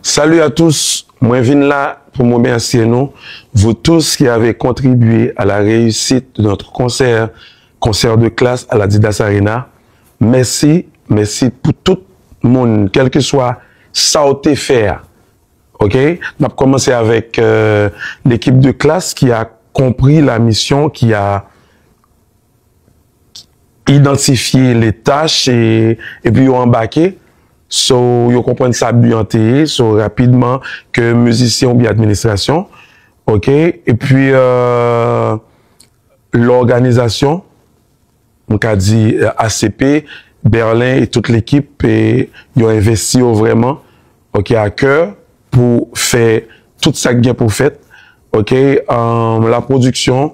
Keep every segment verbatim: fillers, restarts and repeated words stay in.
Salut à tous, mwen vin la pou m remèsye nou, vous tous qui avez contribué à la réussite de notre concert, concert de classe à l'Adidas Arena. Mèsi, mèsi pou tout moun, kèlkeswa sa w te fè a. Ok? N ap kòmanse avèk euh, l'équipe de classe qui a compris la mission, qui a identifié les tâches et, et puis yo anbake. So, yo konprann sa bi an te ye. So, rapidman, ke mizisyen oubyen administrasyon. Ok? Epi, euh, lòganizasyon, m ka di euh, A C P, Berlin e tout lekip, e yo envesti yo vrèman, ok, a kè pou fè tout sa k gen pou fèt. Ok, um, la pwodiksyon,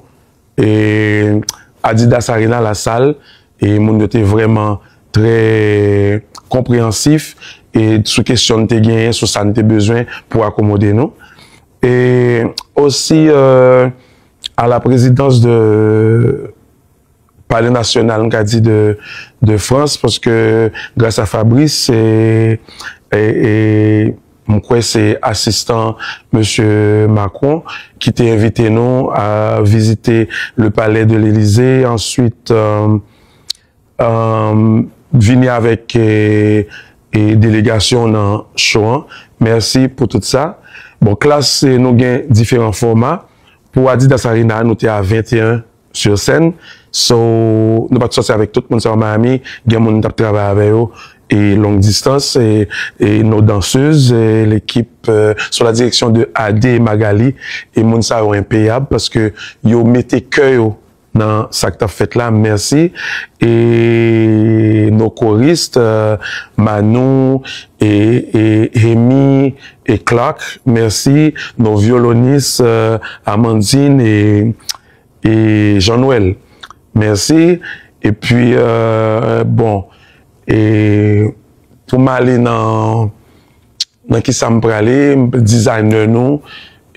e Adidas Arena, lasal, e moun yo te vrèman trè konpreyansif e sou kesyon n te genyen, sou sa n te bezwen pou akomode nou. E osi, euh, à la présidence de Palais National, m ka di de, de France, paske gras a Fabrice, e, e, e m kwè se asistan Mesye Macron ki te envite nou a vizite le palais de l'Élysée. Answit, euh, euh, vini avèk e, e delegasyon nan show an. Mèsi pou tout sa. Bon, klas, e, nou gen diferan fòma. Pou Adidas Arena, nou te a venteyen sur scène. So, nou pa t sòti avèk tout moun sa yo Miami. Gen moun n t ap travay avè yo e long distance, e, e nos danseuses, e l'équipe euh, sous la direction de Ade et Magali. E moun sa yo enpeyab paske yo mete kè yo nan sa k t ap fèt la. Mèsi. E nos choristes, euh, Manou, e, e Hemi, e Clark, mèsi. Nos violonistes, euh, Amandine e, e Jean-Noël, mèsi. Epi, euh, bon, e pou m ale nan, nan ki sa m prale, designer nou,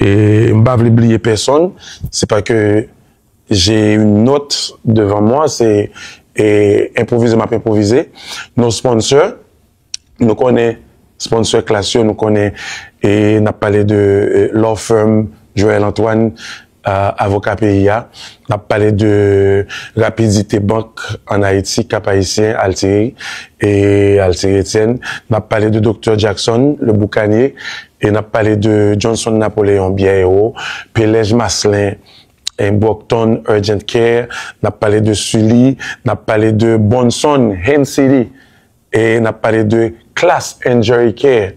e m pa vle bliye pèsonn, se pa ke j'ai une note devant moi, se e, enpwovize m ap enpwovize. Nos sponsors, nou konnen sponsor klas yo, nou konnen, e n ap pale de e, law firm Joël Antoine, euh, avoka peyi a. N ap pale de Rapidité Bank an Ayiti, Cap Haïtien, Altieri, e Altieri Etienne. N ap pale de Doktè Jackson, Le Boucanier, e n ap pale de Johnson Napoléon, Bière Héros, Pelèj Maslin, e Brockton Urgent Care, n ap pale de Sully, n ap pale de Bonson Hain City, e n ap pale de Class Injury Care,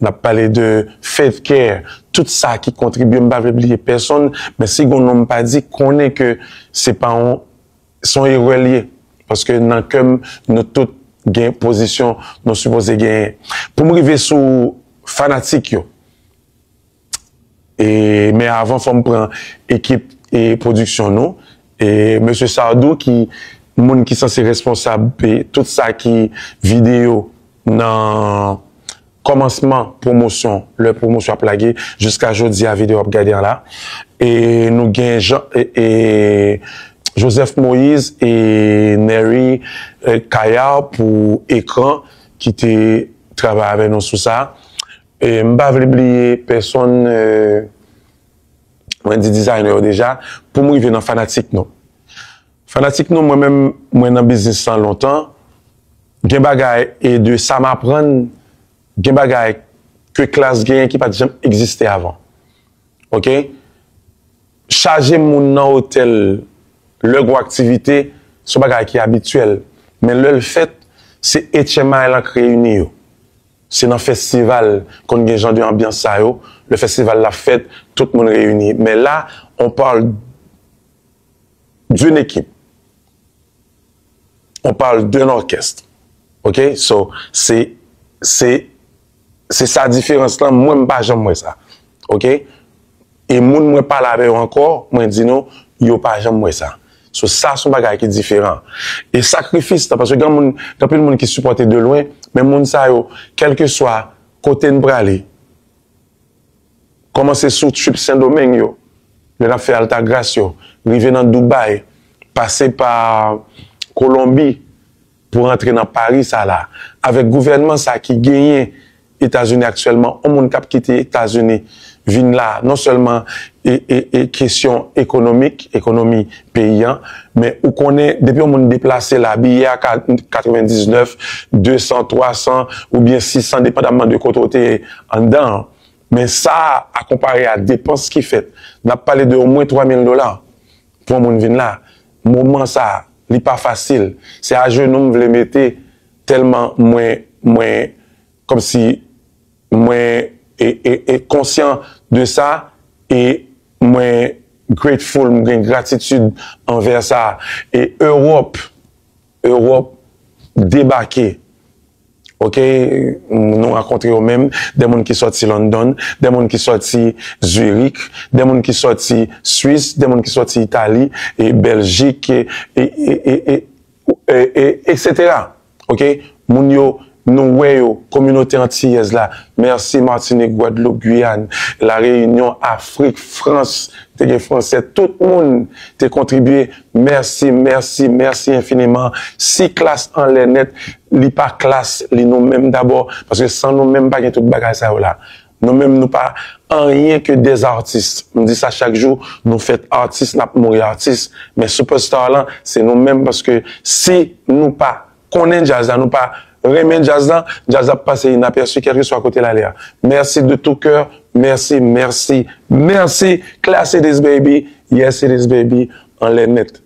n ap pale de Faith Care, tout sa ki kontribye, m pa vle bliye pèsonn, men si gon non m pa di, konnen ke se pa yon, se yon erè l ye, paske nan kè m, nou tout gen pozisyon nou sipoze genyen. Pou m rive sou fanatik yo, E, men avan, fò m pran ekip e pwodiksyon nou. E mesye Sardou, ki moun ki sanse responsab e tout sa ki videyo nan kòmansman pwomosyon, lè pwomosyon ap lage, jiska jodi a videyo ap gade an la. E nou gen Jean, e, e Joseph Moïse e Nery e, Kayar pou ekran ki te travay avè nou sou sa. E m pa vle bliye pèsonn, e, mwen di designer yo deja, pou m rive nan fanatik nou. Fanatik nou, mwen menm, mwen nan biznis lan lontan. Gen bagay e de sa m aprann, gen bagay ke klas genyen ki pa t janm egziste avan. Ok? Chaje moun nan otèl lè gwo aktivite, se yon bagay ki abityèl. Men lè l fèt, se H M I lan k reyini yo. Se nan festival konn gen jan de anbyans sa yo. Lè festival la fèt, tout moun reyini. Men la, on parle d'une équipe. On parle d'un orchestre. Ok? So, se, se, se sa diferans lan. Mwen, m pa janm wè sa. Ok? E moun mwen pale avè yo ankò, mwen di nou, yo pa janm wè sa. So, sa se yon bagay ki diferan. E sakrifis lan, paske gen moun, gen anpil moun ki sipòte de lwen, men moun sa yo, kèlkeswa kote n prale, kòmanse sou trip Sendomeng yo, lè n ap fè Altagras yo, rive nan Dubai, pase pa Kolonbi, pou rantre nan Pari sa la, avèk gouvènman sa ki genyen Etazini aktyèlman, yon moun k ap kite Etazini vin la, non sèlman e, e, e kesyon ekonomik, ekonomi peyi an, men ou konnen, depi yon moun deplase la, biye a ka katrevendiznèf, desan, twasan oubyen sisan, depandamman de kote w te ye anndan an. Men sa a, a konpare a depans ki fèt, n ap pale de omwen twa mil dola pou yon moun vin la. Moman sa a, li pa fasil. Se ajenou m vle mete, tèlman mwen, mwen, kòmsi mwen e, e, e konsyan de sa, e mwen grateful, m gen gratitid anvè sa. E Ewòp, Ewòp debake. Ok, nou rankontre yo menm, de moun ki sòti London, de moun ki sòti Zurich, de moun ki sòti Swis, de moun ki sòti Itali, e Bèljik, e, e, e, e, e, e, etsetera. Ok, moun yo, nou wè yo, kominote antiyèz la. Mèsi Matinik, Gwadloup, Giyàn, La Reyinyon, Afrik, Frans, te gen Fransè, tout moun te kontribye. Mèsi, mèsi, mèsi enfiniman. Si Klass anlè nèt, li pa Klass, li nou menm dabò, paske san nou menm pa gen tout bagay sa yo la. Nou menm nou pa anyen ke des artistes. M di sa chak jou, nou fèt atis, n ap mouri atis. Men superstar lan, se nou menm, paske si nou pa konnen djaz la, nou pa renmen djaz la, djaz la ap pase inapèsi kèlkeswa kote l ale a. Mèsi de tout cœur, mèsi, mèsi, mèsi. Klass it is baby, yes it is baby, anlè nèt.